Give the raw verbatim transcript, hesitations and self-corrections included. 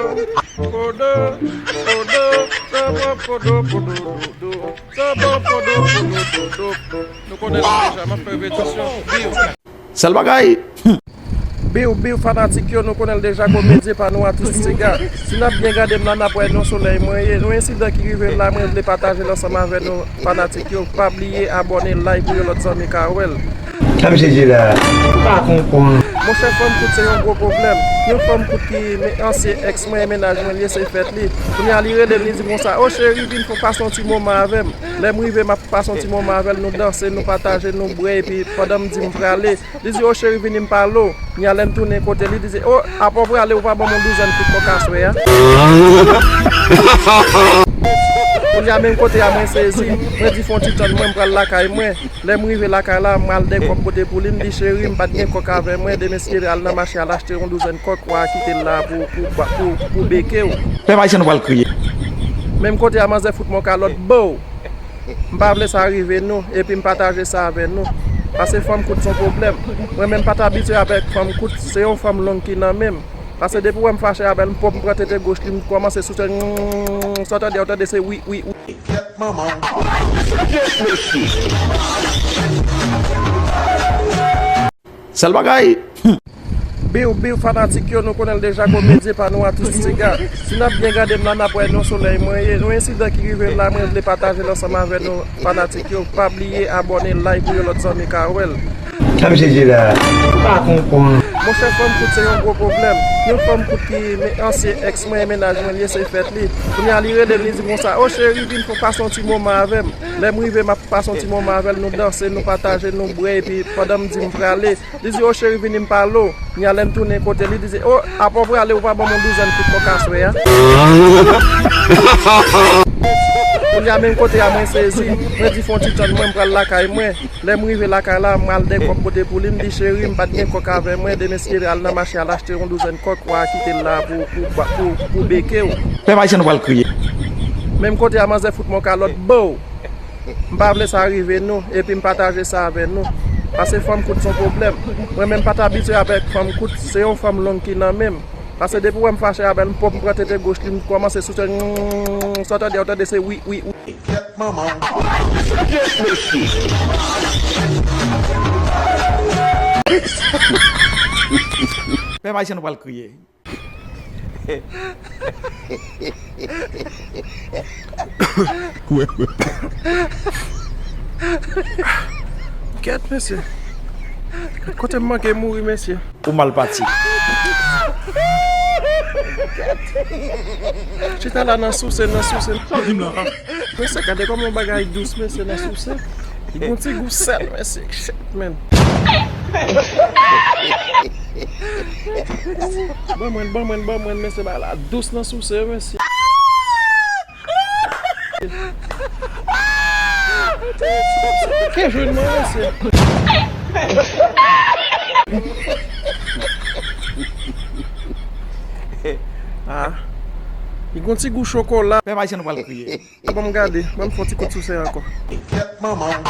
Kodo, kodo, kodo, sa bon, kodo, kodo, dodo. Sa bon, kodo, kodo, dodo. Nou konnen l deja, m ap fè repetisyon. Biw. Sèl bagay. Biw, biw, fanatik yo, nou konnen l deja, Komedyen pa nou, atis Tiga. Si n ap byen gade m la, n ap wè non solèy mwen ye. Yon ensidan ki rive m la, mwen vle pataje l ansanm avè nou, fanatik yo. Pa bliye abòne, like pou yon lòt zanmi ka wè l. Sa misye di la? M pa konprann. Monchè, fanm kout se yon gwo pwoblèm. Yon fanm kout ki men ansyen èks mwen e mennaj mwen li ye, se fèt li. Kounye a li rele m, li di konsa, "O cheri, vin fè pase yon ti moman avè m." Lè m rive, m ap pase yon ti moman avè l, nou danse, nou pataje, nou bwè, epi pandan m di m prale, li di, "O cheri, vini m pale w." Kounye a lè m tounen kote li, li di, "O, apa w prale, ou pa ban m yon douzèn kout kòk aswè a?" Kounye a menm kote a mwen sezi, mwen di, "Fè yon ti tann mwen, m pral lakay mwen." Lè m rive lakay la, m al dèyè kòk pote pou li, m di, "Cheri, m pa t gen kòk avè mwen, demen si Dye vle al nan mache al achte yon douzèn kòk, w a kite l la pou, pou, pou, pou beke w." Pèp ayisyen nou pral kriye. Menm kote a manzè fout mwen yon kalòt, bow! M pa vle sa rive nou, epi m pataje sa avè nou. Paske fanm kout se yon pwoblèm. Mwen menm pa t abitye avèk fanm kout, se yon fanm long ki nan men m. Paske depi w wè m fache avè l, m pòp, m pran tete goch li, m kòmanse souse, sa w tande a, w tande se wi, wi, wi. Kèt manman w. Kèt mesye. Sèl bagay. Biw, biw, fanatik yo, nou konnen l deja, Komedyen pa nou, atis Tiga. Si n ap byen gade m la, n ap wè non solèy mwen ye. Yon ensidan ki rive m la, mwen vle pataje l ansanm avè nou, fanatik yo. Pa bliye abòne, like pou yon lòt zanmi ka wè l. Sa misye di la? M pa konprann. Monchè, fanm kout se yon gwo pwoblèm. Yon fanm kout ki men ansyen èks mwen e mennaj mwen li ye, se fèt li. Kounye a li rele m, li di konsa, "O cheri, vin fè pase yon ti moman avè m." Lè m rive, m ap pase yon ti moman avè l, nou danse, nou pataje, nou bwè, epi pandan m di m prale, li di, "O cheri, vini m pale w." Kounye a lè m tounen kote li, li di, "O, apa w prale, ou pa ban m yon douzèn kout kòk aswè a?" Kounye a menm kote a mwen sezi, mwen di, "Fè yon ti tann mwen, m pral lakay mwen." Lè m rive lakay la, m al dèyè kòk pote pou li, m di, "Cheri, m pa t gen kòk avè mwen, demen si Dye vle al nan mache al achte yon douzèn kòk, w a kite l la pou, pou, pou, pou beke w." Pèp ayisyen nou pral kriye. Menm kote a manzè fout mwen yon kalòt, bow! M pa vle sa rive nou, epi m pataje sa avè nou. Paske fanm kout se yon pwoblèm. Mwen menm pa t abitye avèk fanm kout, se yon fanm long ki nan men m. Paske depi w wè m fache avè l, m pòp, m pran tete goch li, m kòmanse souse, sa w tande a, w tande se wi, wi, wi. Kèt manman w. Kèt mesye. Pèp ayisyen nou pral kriye. Kwè, kwè. Kèt, mesye. Kote m manke mouri, mesye. Ou mal pati. Chita la nan souse, nan souse. Sa w di m la? Mesye, gade kòman bagay dous, mesye, nan souse. Li gon ti gou sèl, mesye. Shit, man. Ban mwen, ban mwen, ban mwen, mesye, bagay la dous nan souse, mesye. Ke jwenn mwen, mesye. Ah, li gon ti gou chokola. Pèp ayisyen, nou pral kriye. Ban m gade, ban m fè yon ti kout sou sè ankò. Kèt manman.